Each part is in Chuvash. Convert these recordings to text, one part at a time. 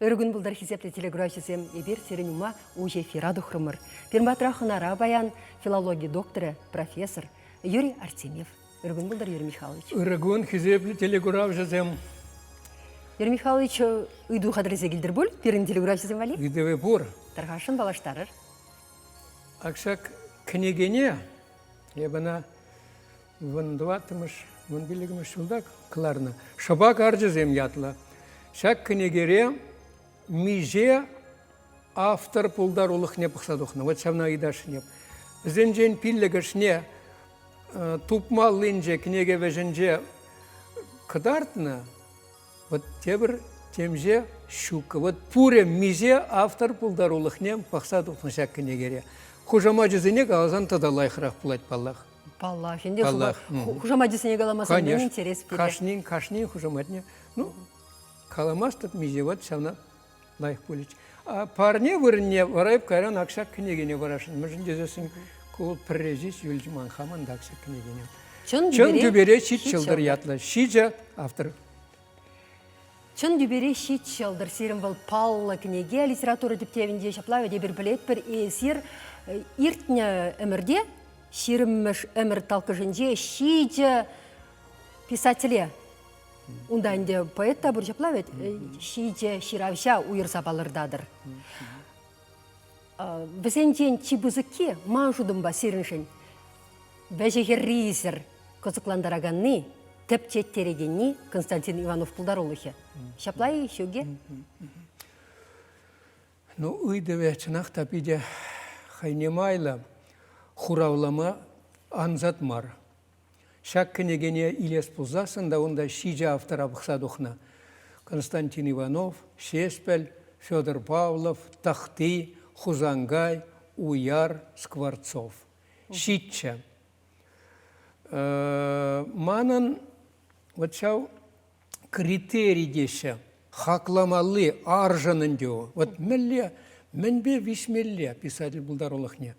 Ырӑ кун пултӑр, хисеплӗ телеграфҫӑсем! Эпир сирӗн ума уҫӑ эфира тухрӑмӑр. Пирӗн патра хӑнара паян филологи докторӗ, профессор Юрий Артемьев. Ырӑ кун пултӑр, Юрий Михайлович. Ырӑ кун, хисеплӗ телекуравҫӑсем! Юрий Михайлович, ыйту хатӗрлесе килтӗр пуль пирӗн телеграфҫӑсем валли? Ыйтӑвӗ пур. Тархасшӑн паллаштарӑр. Ак ҫак кӗнекене эп ӑна вун тӑваттӑмӗш, вун пиллӗкмӗш ҫулта кӑларнӑ. «Шӑпа карчӗсем» ятлӑ. Ҫак кӗнекере миҫе автор пултарулӑхне пӑхса тухнӑ. Вот ҫавна ыйтасшӑн эп. Вӗсенчен пиллӗкӗшне тупмаллинче кӗнеке вӗҫӗнче кӑтартнӑ. Вот тепӗр темҫе ҫук. Вот пурӗ миҫе автор пултарулӑхне пӑхса тухнӑ ҫак кӗнекере. Хушамачӗсене каласан тата лайӑхрах пулать паллах. Паллах, ӗнтӗ паллах. Хушамачӗсене каламасан мӗн интерес пире? Кашнин, кашнин хушаматне. Ну, каламастӑп миҫе, вот ҫавна лайӑх пулӗч. А парне вырӑнне вара эп кайран ак ҫак кӗнекене парасшӑн. Мӗншӗн тесессӗн ку пӗрре ҫеҫ юлчӗ ман хамӑн та ак ҫак кӗнекене. Чӑн Чӑн тӳпере ҫич ҫӑлтӑр ятлӑ. Ҫичӗ автор. Чӑн тӳпере ҫич ҫӑлтӑр. Сирӗн вӑл паллӑ кӗнеке литература тӗптевӗнче ҫапла вӗт эпир пӗлетпӗр. Эсир иртнӗ ӗмӗрте ҫирӗммӗш ӗмӗр талккӑшӗнче ҫичӗ писателе унта ӗнтӗ поэт та пур ҫапла вӗт ҫичӗ ҫыравҫа уйӑрса палӑртатӑр. Вӗсенчен чи пысӑкки ман шутӑмпа сирӗншӗн вӗҫӗ-хӗррисӗр кӑсӑклантараканни, тӗпчеттерекенни Константин Иванов пултарулӑхӗ. Ҫапла-и, ҫук-и? Ну, ыйтӑвӗ чӑнах та питӗ хӑйне майлӑ хуравлама ансат мар. Ҫак кӗнекене илес пулсассӑн та унта ҫичӗ автора пӑхса тухнӑ. Константин Иванов, Ҫеҫпӗл, Федор Павлов, Тӑхти, Хусанкай, Уяр, Скворцов. Ҫиччӗ. Манӑн вот ҫав критерий теҫҫӗ, хакламалли аршӑн ӗнтӗ ку. Вот мӗнле, мӗнпе виҫмелле писатель пултарулӑхне?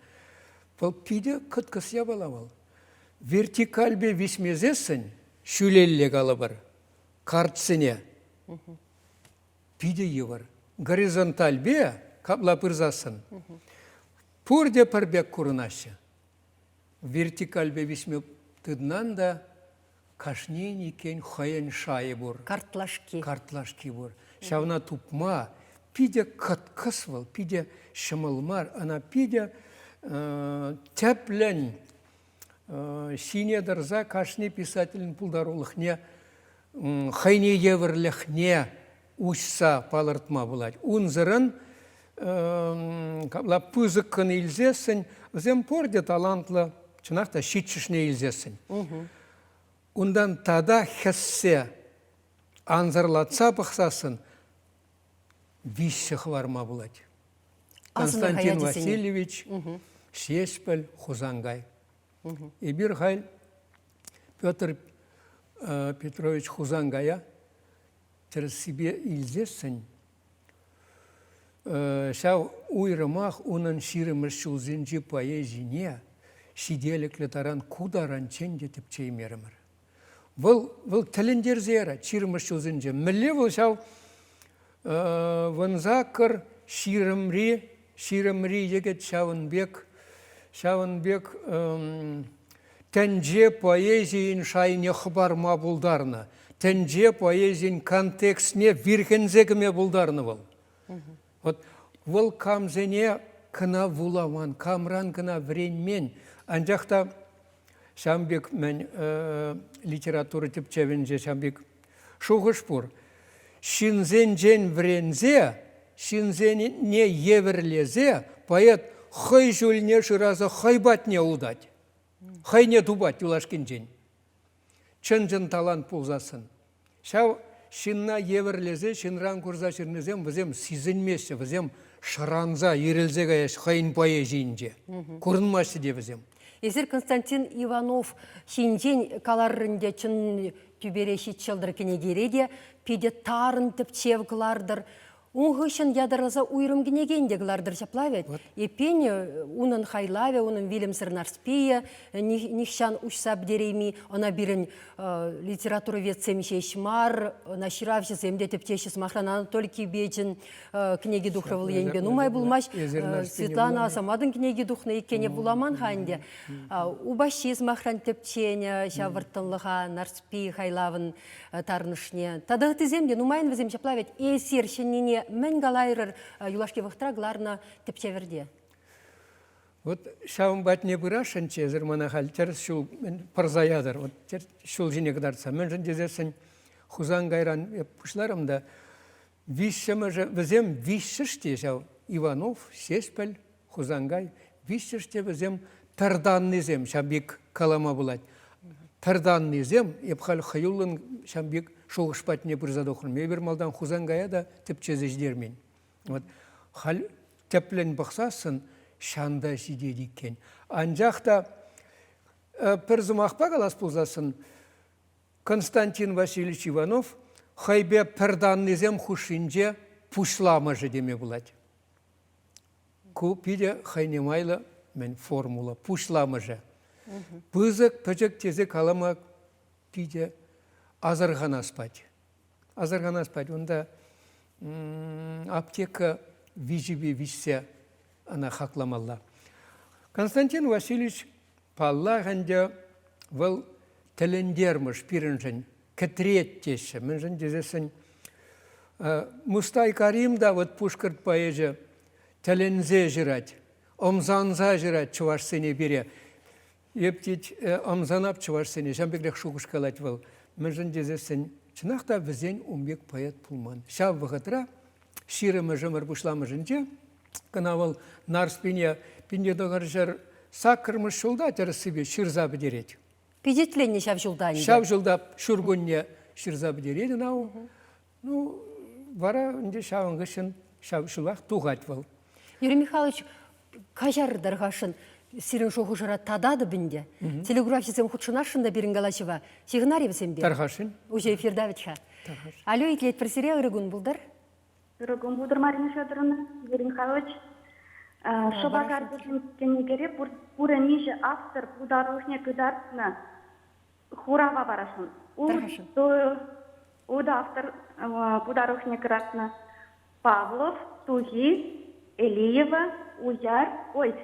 Вӑл питӗ кӑткӑс япала вӑл. Вертикальпе виҫмесессӗн ҫӳлелле калӑпӑр, картсене питӗ йывӑр. Горизонтальпе капла пырсассӑн пурте пӗр пек курӑнаҫҫӗ. Вертикальпе виҫме тытӑнан та кашнин иккен хӑйӗн шайӗ пур. Картлашки. Картлашки пур. Ҫавна тупма питӗ кӑткӑс вӑл, питӗ ҫӑмӑл мар. Ӑна питӗ тӗплӗн ҫине тӑрса кашни писателӗн пултарулӑхне хӑйне евӗрлӗхне уҫса палӑртма пулать. Унсӑрӑн капла пысӑккӑн илсессӗн вӗсем пурте талантлӑ, чӑнах та ҫиччӗшне илсессӗн. Унтан тата хӗссе, ансӑрлатса пӑхсассӑн виҫҫӗ хӑварма пулать. Константин Васильевич, Ҫеҫпӗл, Хусанкай. Эпир халь Петр Петрович Хусанкая тӗрӗссипе илсессӗн ҫав уйрӑмах унӑн ҫирӗммӗш ҫулсенчи поэзине ҫителӗклӗ таран ку таранччен те тӗпчеймерӗмӗр. Вӑл, вӑл тӗлӗнтерсе ярать ҫирӗммӗш ҫулсенче. Мӗнле вӑл ҫав вунсаккӑр ҫирӗмри ҫирӗмри йӗкӗт ҫавӑн пек ҫавӑн пек тӗнче поэзийӗн шайне хӑпарма пултарнӑ, тӗнче поэзийӗн контекстне вирхӗнсе кӗме пултарнӑ вӑл. Вот вӑл камсене кӑна вуламан, камран кӑна вӗренмен, анчах та ҫавӑн пек мӗн литература тӗпчевӗнче ҫавӑн пек шухӑш пур. Ҫынсенчен вӗренсе, ҫынсене евӗрлесе поэт хӑй ҫулне шыраса хӑй патне утать. Хӑйне тупать юлашкинчен. Чӑн-чӑн талант пулсассӑн. Ҫав ҫынна евӗрлесе ҫынран курса ҫырнисем вӗсем сисӗнмеҫҫӗ, вӗсем шӑранса, ирӗлсе каяҫҫӗ хӑйӗн поэзийӗнче. Курӑнмаҫҫӗ те вӗсем. Эсир Константин Иванов ҫинчен каларӑр ӗнтӗ чӑн тӳпере ҫич ҫӑлтӑр кӗнекере те питӗ тарӑн тӗпчев кӑлартӑр. Ун хыҫҫӑн ятарласа уйрӑм кӗнекен те кӑлартӑр ҫапла вӗт. Эппин, унӑн хайлавӗ, унӑн вилӗмсӗр Нарспийӗ нихҫан уҫса пӗтерейми. Ӑна пирӗн литературоведсем ҫеҫ мар, ӑна ҫыравҫӑсем те тӗпчеҫҫӗ. Сӑмахран, Анатолий Кибечӗн кӗнеки тухрӗ вӑл енпе нумай пулмасть. Светлана Асаматӑн кӗнеки тухнӑ иккене вуламан-ха ӗнтӗ. Упаҫҫи, сӑмахран, тӗпченӗ ҫав вӑрттӑнлӑха Нарспи хайлавӑн тарӑнӑшне. Тата ыттисем те нумайӑн вӗсем ҫапла вӗт. Эсир ҫӗннине мӗн калайрӑр юлашки вӑхӑтра кӑларнӑ тӗпчевӗрте? Вот ҫавӑн патне пырасшӑнччӗ эсир мана халь тӗрӗс ҫул пӑрса ятӑр, вот ҫул ҫине кӑтартса. Мӗншӗн тесессӗн Хусан кайран эп пуҫларӑм та виҫҫӗмӗшӗ, вӗсем виҫҫӗш те ҫав Иванов, Ҫеҫпӗл, Хусанкай, виҫҫӗш те вӗсем пӗртаннисем ҫав пек калама пулать. Пӗртаннисем, эп халь хӑюллӑн ҫав пек шухӑш патне пырса тухрӑм. Эпир малтан Хусанкая та тӗпчесе ҫитермен. Вот халь тӗплӗн пӑхсассӑн ҫанта ҫитет иккен. Анчах та пӗр сӑмахпа калас пулсассӑн Константин Васильевич Иванов хӑйпе пӗртаннисем хушшинче пуҫламӑшӗ теме пулать. Ку питӗ хӑйне майлӑ мӗн формула, пуҫламӑшӗ. Пысӑк, пӗчӗк тесе калама питӗ асӑрханас пать. Асӑрханас пать. Унта аптека виҫипе виҫсе ӑна хакламалла. Константин Васильевич, паллах ӗнтӗ, вӑл тӗлӗнтермӗш пирӗншӗн, кӗтрет теҫҫӗ. Мӗншӗн тесессӗн Мустай Карим та вот пушкӑрт поэчӗ тӗлӗнсе ҫырать, ӑмсанса ҫырать чӑвашсене пире. Эп тет ӑмсанап чӑвашсене, ҫавӑн пекрех шухӑш калать вӑл. Мӗншӗн тесессӗн чӑнах та вӗсен ун пек поэт пулман. Ҫав вӑхӑтра ҫирӗмӗш ӗмӗр пуҫламӑшӗнче кӑна вӑл Нарспине 1908 ҫулта тӗрӗссипе ҫырса пӗтерет. Пичетленнӗ ҫав ҫулта ӗнтӗ. Ҫав ҫулта ҫуркунне ҫырса пӗтерет ӑна. Ну, вара ӗнтӗ ҫавӑн хыҫҫӑн ҫав ҫулах тухать вӑл. Юрий Михайлович, каҫарӑр тархасшӑн, сирӗн шухӑшӑра тататӑп ӗнтӗ. Телеграфҫӑсем хутшӑнасшӑн та пирӗн калаҫӑва. Ҫыхӑнар-и вӗсемпе? Тархасшӑн. Уҫӑ эфирта вӗт-ха. Алло, итлетпӗр сире, ырӑ кун пултӑр. Ырӑ кун пултӑр, Марина Федоровна, Юрий Михайлович. Шӑпа картишӗн кӗнекере пурӗ миҫе автор пултарулӑхне кӑтартнӑ хурава парасшӑн. Ултӑ автор пултарулӑхне кӑтартнӑ. Павлов, Тухи, Элиева, Уяр, ой,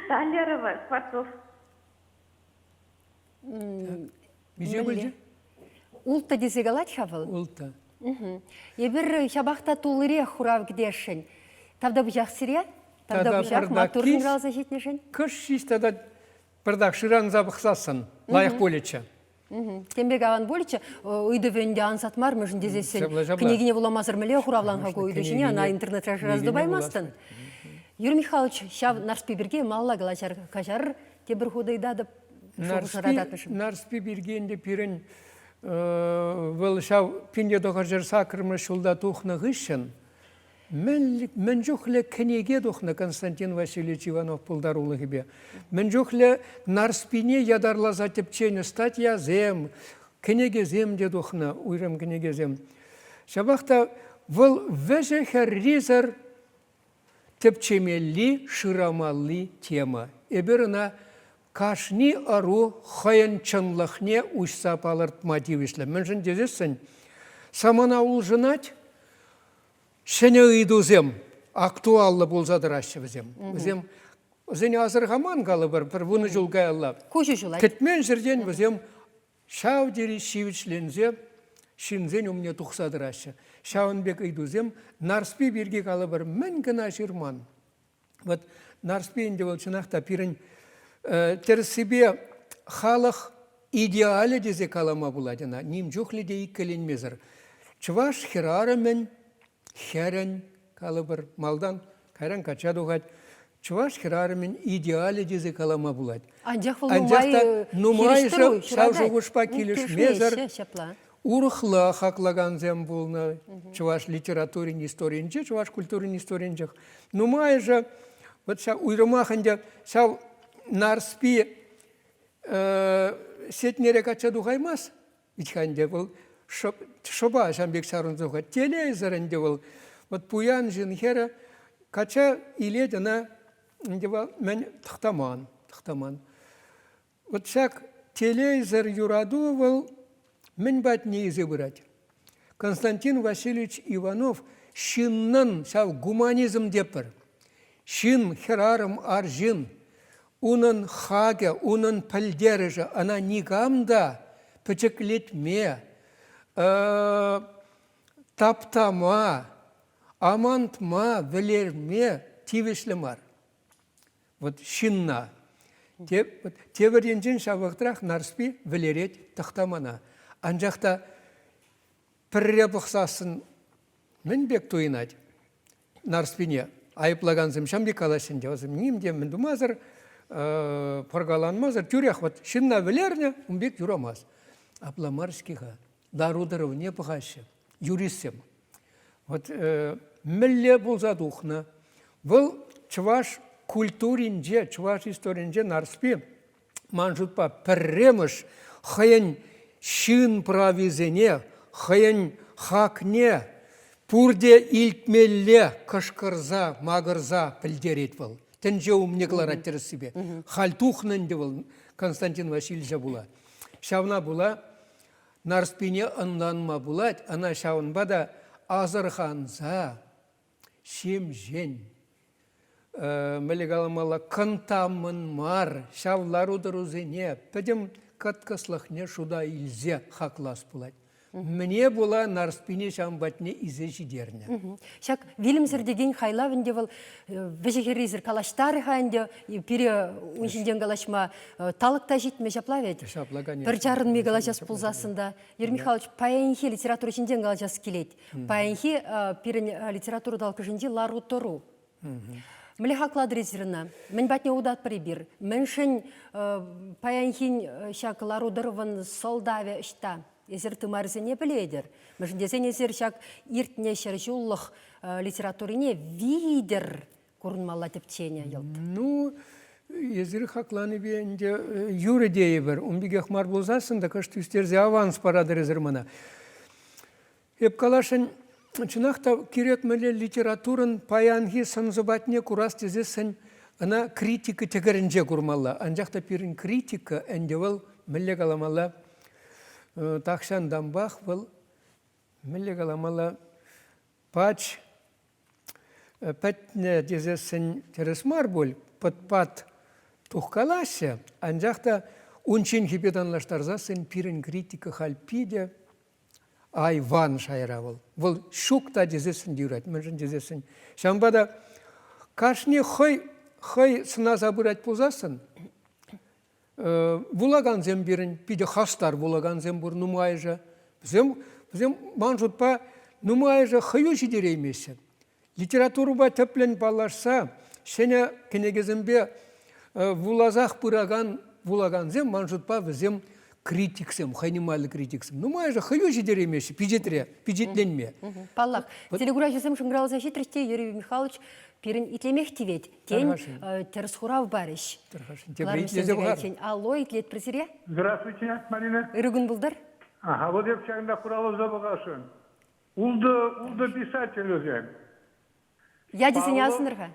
Таллерова, Скворцов. Миҫе пулчӗ? Улттӑ тесе калать-ха вӑл. Улттӑ. Эпир ҫапах та туллирех хурав кӗтесшӗн. Тавтапуҫах сире. Тавтапуҫах маттур шӑнкӑравласа ҫитнӗшӗн. Кӑш ҫеҫ тата пӗртак шыранса пӑхсассӑн лайӑх пулӗччӗ. Тем пек аван пулӗччӗ. Ыйтӑвӗ ӗнтӗ ансат мар, мӗншӗн тесессӗн кӗнекене вуламасӑр мӗнле хуравлан-ха ку ыйту ҫине, ӑна интернетра шыраса тупаймастӑн. Юрий Михайлович, ҫав Нарспи пирки малалла калаҫар, каҫарӑр, тепӗр хут ыйтатӑп. Нарспи, Нарспи пирки ӗнтӗ пирӗн вӑл ҫав 1908 ҫулта тухнӑ хыҫҫӑн мӗн, мӗн чухлӗ кӗнеке тухнӑ Константин Васильевич Иванов пултарулӑхӗпе, мӗн чухлӗ Нарспине ятарласа тӗпченӗ статьясем, кӗнекесем те тухнӑ, уйрӑм кӗнекесем. Ҫапах та вӑл вӗҫӗ-хӗррисӗр тӗпчемелли, шырамалли тема. Эпир ӑна кашни ӑру хӑйӗн чӑнлӑхне уҫса палӑртма тивӗҫлӗ. Мӗншӗн тесессӗн самана улшӑнать, ҫӗнӗ ыйтусем актуаллӑ пулса тӑраҫҫӗ вӗсем. Вӗсем вӗсене асӑрхаман калӑпӑр пӗр вунӑ ҫул каялла. Куҫӗ ҫулать. Кӗтмен ҫӗртен вӗсем ҫав тери ҫивӗчленсе ҫынсен умне тухса тӑраҫҫӗ. Ҫавӑн пек ыйтусем Нарспи пирки калӑпӑр мӗн кӑна ҫырман. Вот Нарспи ӗнтӗ вӑл чӑнах та пирӗн тӗрӗссипе халӑх идеалӗ тесе калама пулать ӑна, ним чухлӗ те иккӗленмесӗр. Чӑваш хӗрарӑмӗн хӗрӗн, калӑпӑр, малтан кайран качча тухать. Чӑваш хӗрарӑмӗн идеалӗ тесе калама пулать. Анчах вӑл Анчах та нумайӑшӗ ҫав шухӑшпа килӗшмесӗр урӑхла хаклакансем пулнӑ чӑваш литературин историйӗнче, чӑваш культурин историйӗнчех. Нумайӑшӗ вот ҫав уйрӑмах ӗнтӗ ҫав Нарспи Сетнере качча тухаймасть, вӗт-ха ӗнтӗ вӑл. шӑпа ҫавӑн пек ҫаврӑнса тухать. Телейсӗр ӗнтӗ вӑл. Вот пуян ҫын хӗрӗ качча илет ӑна ӗнтӗ вӑл мӗн тӑхтаман, тӑхтаман. Вот ҫак телейсӗр юрату вӑл мӗн патне илсе пырать? Константин Васильевич Иванов ҫыннӑн ҫав гуманизм тепӗр. Ҫын, хӗрарӑм, арҫын, унӑн хакӗ, унӑн пӗлтерӗшӗ ӑна никам та пӗчӗклетме, таптама, амантма, вӗлерме тивӗҫлӗ мар. Вот ҫынна. Тепӗр енчен ҫав вӑхӑтрах Нарспи вӗлерет Тӑхтамана. Анчах та пӗрре пӑхсассӑн мӗн пек туйӑнать Нарспине айӑплакансем ҫам пек калаҫҫӗ ӗнтӗ, вӗсем ним те мӗн тумасӑр, пӑркаланмасӑр тӳрех вот ҫынна вӗлернӗ, ун пек юрамасть. Апла мар-ҫке-ха. Лару-тӑрӑвне пӑхаҫҫӗ юристсем. Вот мӗнле пулса тухнӑ? Вӑл чӑваш культуринче, чӑваш историйӗнче Нарспи, ман шутпа, пӗрремӗш хӑйӗн ҫын прависене, хӑйӗн хакне пурте илтмелле кӑшкӑрса, макӑрса пӗлтерет вӑл. Тӗнче умне кӑларать тӗрӗссипе. Халь тухнӑ ӗнтӗ вӑл Константин Васильевича пула. Ҫавна пула Нарспине ӑнланма пулать, ӑна ҫавӑнпа та асӑрханса, ҫемҫен, мӗнле каламалла, кӑнтаммӑн мар ҫав лару-тӑрусене пӗтӗм кӑткӑслӑхне шута илсе хаклас пулать. Мӗне пула Нарспине ҫавӑн патне илсе ҫитернӗ. Ҫак вилӗмсӗр текен хайлав ӗнтӗ вӑл вӗҫӗ-хӗррисӗр калаҫтарӗ-ха ӗнтӗ, пире ун ҫинчен калаҫма талӑк та ҫитмӗ, ҫапла вӗт? Ҫапла, конечно. Пӗр чарӑнми калаҫас пулсассӑн та. Юрий Михайлович, паянхи литература ҫинчен калаҫас килет. Паянхи пирӗн литература талкӑшӗнчи лару-тӑру. Мӗнле хаклатӑр эсир ӑна? Мӗн патне утатпӑр эпир? Мӗншӗн паянхин ҫак лару-тӑрӑвӑн сӑлтавӗ ӑҫта? Эсир тымарӗсене пӗлетӗр. Мӗншӗн тесен эсир ҫак иртнӗ ҫӗрҫуллӑх литературине витӗр курӑнмалла тӗпченӗ йӑлт. Ну, эсир хакланипе ӗнтӗ юрӗ тейӗпӗр. Ун пекех мар пулсассӑн та кӑшт ӳстерсе аванс паратӑр эсир мана. Эп каласшӑн, чӑнах та кирек мӗнле литературӑн паянхи сӑн-сӑпатне курас тесессӗн ӑна критика тӗкӗрӗнче курмалла. Анчах та пирӗн критика ӗнтӗ вӑл, мӗнле каламалла, тахҫантанпах вӑл, мӗнле каламалла, пач пӗтнӗ тесессӗн тӗрӗс мар пуль, пӑт-пат тухкалаҫҫӗ, анчах та унчченхипе танлаштарсассӑн пирӗн критика халь питӗ айван шайра вӑл. Вӑл ҫук та тесессӗн те юрать, мӗншӗн тесессӗн. Ҫавӑнпа та кашни хӑй хӑй сӑнаса пырать пулсассӑн вулакансем пирӗн питӗ хастар вулакансем пур нумайӑшӗ. Вӗсем, вӗсем ман шутпа нумайӑшӗ хӑю ҫитереймеҫҫӗ. Литературӑпа тӗплӗн паллашса ҫӗнӗ кӗнекесемпе вуласах пыракан вулакансем, ман шутпа, вӗсем критиксем, хӑйне майлӑ критиксем. Нумайӑшӗ хӑю ҫитереймеҫҫӗ пичетре, пичетленме. Паллах. Телекураҫӑсем шӑнкӑравласа ҫитрӗҫ те, Юрий Михайлович, пирӗн итлемех тивет. Тен, тӗрӗс хурав парӗҫ. Тепре итлесе пӑхар. Алло, итлетпӗр сире. Здравствуйте, Марина. Ырӑ кун пултӑр. Ага, вот эп ҫакӑнта хуравласа пӑхасшӑн. Ултӑ, ултӑ писатель вӗсем. Ячӗсене асӑнӑр-ха.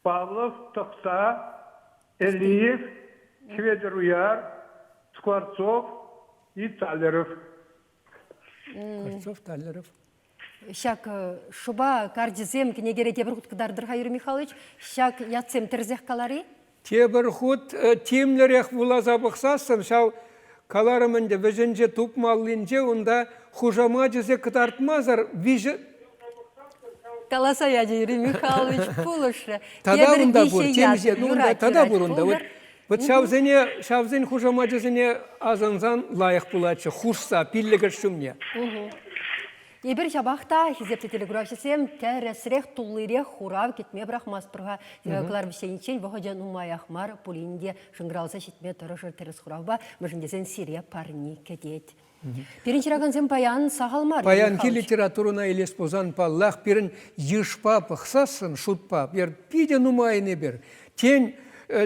Павлов, Тӑхта, Элиев, Хветӗр Уяр, Скворцов и Таллеров. Скворцов, Таллеров. Ҫак шӑпа карчӗсем кӗнекере тепӗр хут кӑтартӑр-ха, Юрий Михайлович. Ҫак ятсем тӗрӗсех калар-и? Тепӗр хут тимлӗрех вуласа пӑхсассӑн ҫав каларӑм ӗнтӗ вӗҫӗнче тупмаллинче унта хушамачӗсене кӑтартмасӑр виҫӗ Каласа ячӗ Юрий Михайлович пулӑшрӗ. Тата унта пур, темиҫе, ну унта тата пур унта. Вот, вот ҫавсене, ҫавсен хушамачӗсене асӑнсан лайӑх пулатчӗ, хушса пиллӗкӗш ҫумне. Эпир ҫапах та, хисеплӗ телекуравҫӑсем, тӗрӗсрех, туллирех хурав кӗтме пӑрахмастпӑр-ха. Кӑларӑм вӗҫлениччен вӑхӑчӗ нумаях мар пулин те шӑнкӑравласа ҫитме тӑрӑшӑр тӗрӗс хуравпа, мӗншӗн тесен сире парни кӗтет. Пирӗн ҫыракансем паян сахал мар. Паянхи литературӑна илес пулсан, паллах, пирӗн йышпа пӑхсассӑн, шутпа, питӗ нумайӑн эпир. Тен,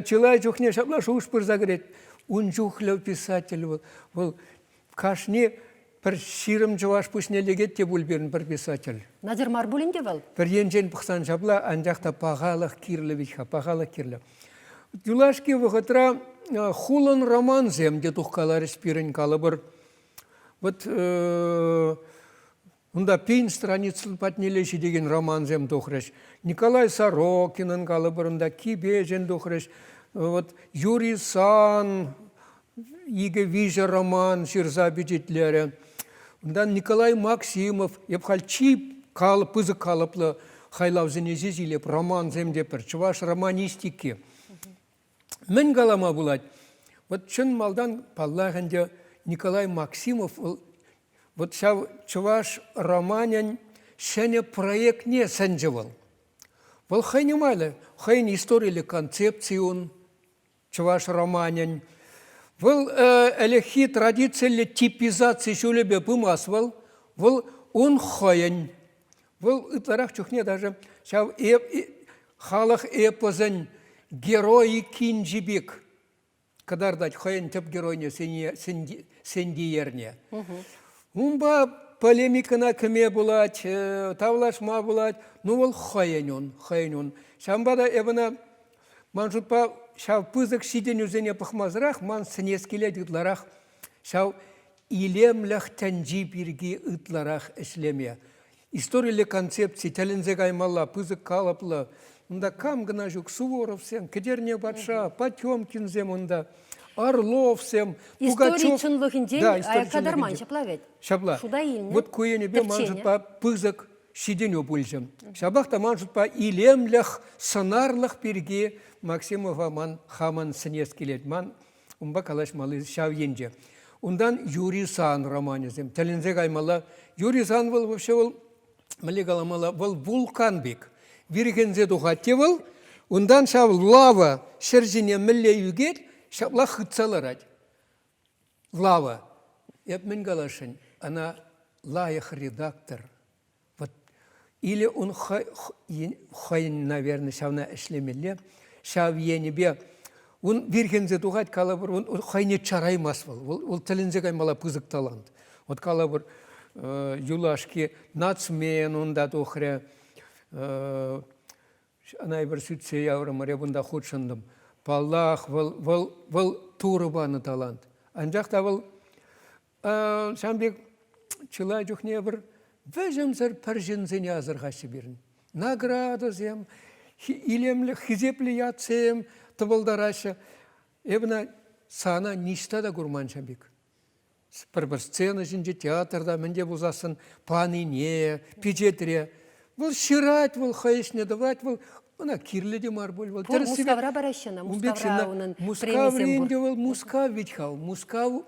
чылай чухне ҫапла шухӑш пырса кӗрет. Ун чухлӗ писатель вӑл, вӑл кашни. Пӗр 20 чӑваш пуҫне лекет те пуль пирӗн пӗр писатель. Начар мар пулин те вӑл. Пӗр енчен пӑхсан ҫапла, анчах та пахалӑх кирлӗ вӗт-ха, пахалӑх кирлӗ. Юлашки вӑхӑтра хулӑн романсем те тухкаларӗҫ пирӗн, калӑпӑр. Вот унта пин страница патнелле ҫитекен романсем тухрӗҫ. Николай Сорокинӑн, калӑпӑр, унта Кипечӗн тухрӗҫ. Вот Юрий Сан икӗ-виҫӗ роман ҫырса пичетлерӗ. Унтан Николай Максимов, эп халь чи пысӑк калӑплӑ хайлавсене ҫеҫ илеп, романсем те пӗр, чӑваш романистики. Мӗн калама пулать? Вот чӑн малтан, паллах ӗнтӗ, Николай Максимов вӑл вот ҫав чӑваш романӗн ҫӗнӗ проектне сӗнчӗ вӑл. Вӑл хӑйне майлӑ, хӑйӗн историллӗ концепци ун, чӑваш романӗн. Вӑл ӗлӗкхи традициллӗ типизаци ҫулӗпе пымасть вӑл. Вӑл ун хӑйӗн. Вӑл ытларах чухне даже ҫав халӑх эпосӗн героикинчи пек кӑтартать хӑйӗн тӗп геройне Сентиерне. Унпа полемикӑна кӗме пулать, тавлашма пулать. Ну вӑл хӑйӗн ун, хӑйӗн ун. Ҫавӑнпа та эп ӑна Ман шутпа, ҫав пысӑк ҫитӗнӳсене пӑхмасӑрах ман сӗнес килет ытларах ҫав илемлӗх тӗнчи пирки ытларах ӗҫлеме. Историлле концепци тӗлӗнсе каймалла, пысӑк калӑплӑ. Унта кам кӑна ҫук, Суворовсем, Кӗтерне патша, Потемкинсем унта, Орловсем, Пугачев. Истори чӑнлӑхӗнчен да, аякка тарман, ҫапла вӗт? Ҫапла. Шута илнӗ. Вот ку енӗпе ман шутпа пысӑк ҫитӗнӳ пулчӗ. Ҫапах та ман шутпа илемлӗх, сӑнарлӑх пирки Максимова ман хамӑн сӗнес килет. Ман унпа калаҫмалли ҫав енче. Унтан Юрий Сан романӗсем. Тӗлӗнсе каймалла. Юрий Сан вӑл вообще вӑл мӗнле каламалла, вӑл вулкан пек. Вирхӗнсе тухать те вӑл, унтан ҫав лава ҫӗр ҫине мӗнле ӳкет, ҫапла хытса ларать. Лава. Эп мӗн каласшӑн, ӑна лайӑх редактор. Вот или он хӑйӗн, наверное, ҫавна ӗҫлемелле. Ҫав енӗпе ун вирхӗнсе тухать, калӑпӑр, ун хӑйне чараймасть вӑл. Вӑл, вӑл тӗлӗнсе каймалла пысӑк талант. Вот калӑпӑр, юлашки нацмен унта тухрӗ. Ӑна эпир сӳтсе яврӑмӑр, эп унта хутшӑнтӑм. Паллах, вӑл, вӑл, вӑл Турӑ панӑ талант. Анчах та вӑл ҫавӑн пек чылай чухне пӗр вӗҫӗмсӗр пӗр ҫынсене асӑрхаҫҫӗ пирӗн. Наградӑсем, илемлӗ, хисеплӗ ятсем тӑпӑлтараҫҫӗ. Эп ӑна сана ниҫта та курман ҫав пек. Пӗр-пӗр сцена ҫинче, театрта мӗнте пулсассӑн панине, пичетре. Вӑл ҫырать, вӑл хӑй ӗҫне тӑвать, вӑл ӑна кирлӗ те мар пуль. Вӑл Пур, Мускавра параҫҫӗ ӑна, Мускавра унӑн премисем пур. ӗнтӗ вӑл Мускав вӗт-ха, Мускав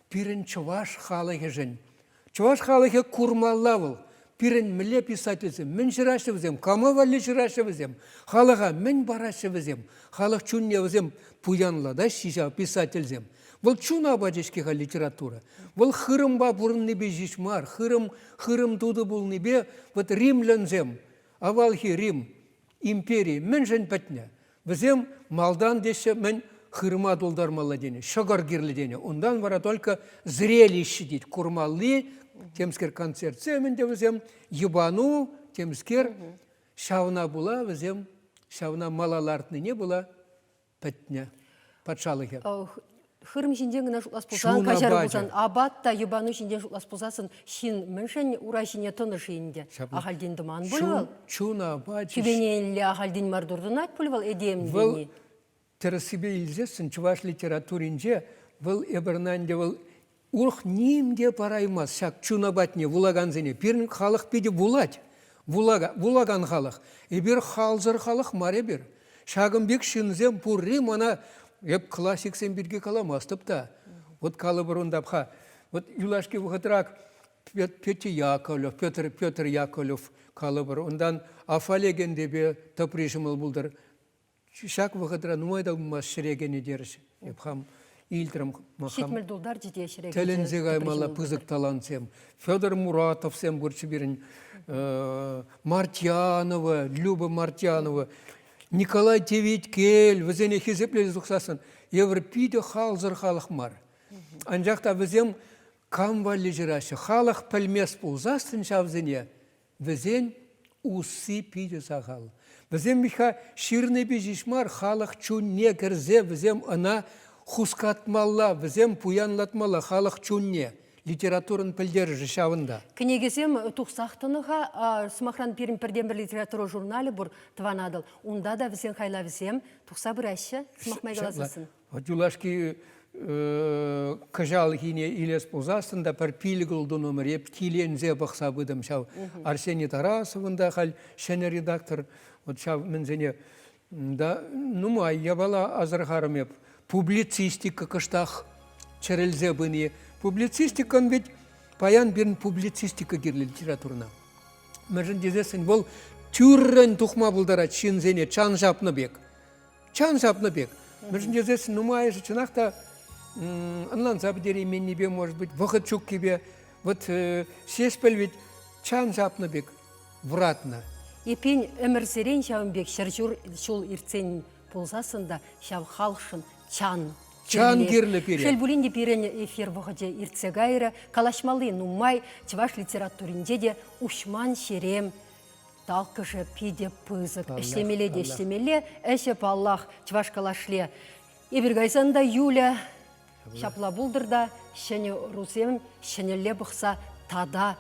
пирӗн чӑваш халӑхӗшӗн. Чӑваш халӑхӗ курмалла вӑл. Пирӗн мӗнле писательсем, мӗн ҫыраҫҫӗ вӗсем, кама валли ҫыраҫҫӗ вӗсем, халӑха мӗн параҫҫӗ вӗсем, халӑх чунне вӗсем пуянлатаҫҫӗ ҫав писательсем. Вӑл чун апачӗ-ҫке-ха литература. Вӑл хырӑмпа пурӑннипе ҫеҫ мар, хырӑм, хырӑм тутӑ пулнипе вот римлянсем, авалхи Рим импери мӗншӗн пӗтнӗ? Вӗсем малтан теҫҫӗ, мӗн хырӑма тултармалла тенӗ, ҫӑкӑр кирлӗ тенӗ. Унтан вара только зрелище тет, курмалли, темскер концертсем ӗнтӗ вӗсем, йӑпану, темскер. Ҫавна пула вӗсем ҫавна мала лартнине пула пӗтнӗ патшалӑхӗ. Хырӑм ҫинчен кӑна шутлас пулсан, каҫару пулсан, апат та йӑпану ҫинчен шутлас пулсассӑн ҫын мӗншӗн ура ҫине тӑнӑ-ши ӗнтӗ? Ахальтен тӑман пуль вӑл. Чун апачӗ. Тӳпенелле ахальтен мар туртӑнать пуль вӑл этем Вӑл тӗрӗссипе илсессӗн чӑваш литературинче вӑл эпир ӑна ӗнтӗ вӑл Урӑх ним те параймасть ҫак чун апатне вулакансене. Пирӗн халӑх питӗ вулать. Вулага, вулакан халӑх. Эпир халсӑр халӑх мар эпир. Ҫакӑн пек ҫынсем пурри мана эп классиксем пирки каламастӑп та. Вот калӑпӑр унта-ха. Вот юлашки вӑхӑтра Петя Яковлев, Петр, Петр Яковлев калӑпӑр. Унтан Афале Гендепе тӑпри ҫӑмӑл пултӑр. Ҫак вӑхӑтра нумай та пулмасть ҫӗре кӗнӗ терӗҫ. Эп хам илтрӗм. 70 тултарчӗ те ҫӗре кӗчӗ. Тӗлӗнсе каймалла пысӑк талантсем. Федор Муратовсем пурччӗ пирӗн. Мартьянова, Люба Мартьянова, Николай Теветкел, вӗсене хисеплесе тухсассӑн евӗр питӗ халсӑр халӑх мар. Анчах та вӗсем. Кам валли ҫыраҫҫӗ? Халӑх пӗлмест пулсассӑн ҫавсене вӗсен усси питӗ сахал. Вӗсем Михха ҫырнипе ҫеҫ мар, халӑх чунне кӗрсе вӗсем ӑна хускатмалла, вӗсем пуянлатмалла халӑх чунне. Литературӑн пӗлтерӗшӗ ҫавӑнта. Кӗнекесем тухсах тӑнӑ-ха. Сӑмахран, пирӗн пӗртен-пӗр литература журналӗ пур, Тӑван Атӑл. Унта та вӗсен хайлавӗсем тухса пыраҫҫӗ, сӑмах май каласассӑн. Юлашки кӑҫалхине илес пулсассӑн та пӗр пилӗк-ултӑ номер эп киленсе пӑхса пытӑм ҫав Арсений Тарасовӑн та халь ҫӗнӗ редактор вот ҫав мӗнсене да нумай япала асӑрхарӑм эп. Публицистика кӑштах чӗрӗлсе пыни. Публицистикӑн ведь паян пирӗн публицистика кирлӗ литературӑна. Мӗншӗн тесессӗн вӑл тӳррӗн тухма пултарать ҫынсене чан ҫапнӑ пек. Чан ҫапнӑ пек. Мӗншӗн тесессӗн нумайӑшӗ чӑнах та ӑнланса пӗтерейменнипе, может быть, вӑхӑт ҫуккипе. Вот Ҫеҫпӗл ведь чан ҫапнӑ пек вӑратнӑ. Эппин, ӗмӗрсерен ҫавӑн пек ҫӗр ҫул иртсен пулсассӑн та ҫав халӑхшӑн чан Чан кирлӗ пире. Шел пулин те пирӗн эфир вӑхӑчӗ иртсе кайрӗ. Калаҫмалли нумай чӑваш литературинче те уҫман ҫерем Талккӑшӗ питӗ пысӑк. Ӗҫлемелле те ӗҫлемелле. Ӗҫӗ, паллах, чӑваш калашле. Эпир кайсан та Юля ҫапла пултӑр та ҫӗнӗ ӑрусем ҫӗнӗлле пӑхса тата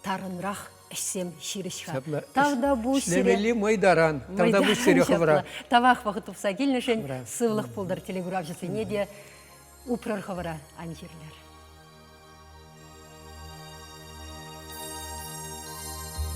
тарӑнрах ӗҫсем ҫырӗҫ-ха. Тавтапуҫ сире. Ӗҫлемелли мӑйтаран. Тавтапуҫ сире хӑвӑра. Тавах вӑхӑт тупса килнӗшӗн. Сывлӑх пултӑр телекуравҫӑсене те. Упрӑр хӑвӑра, ан чирлӗр.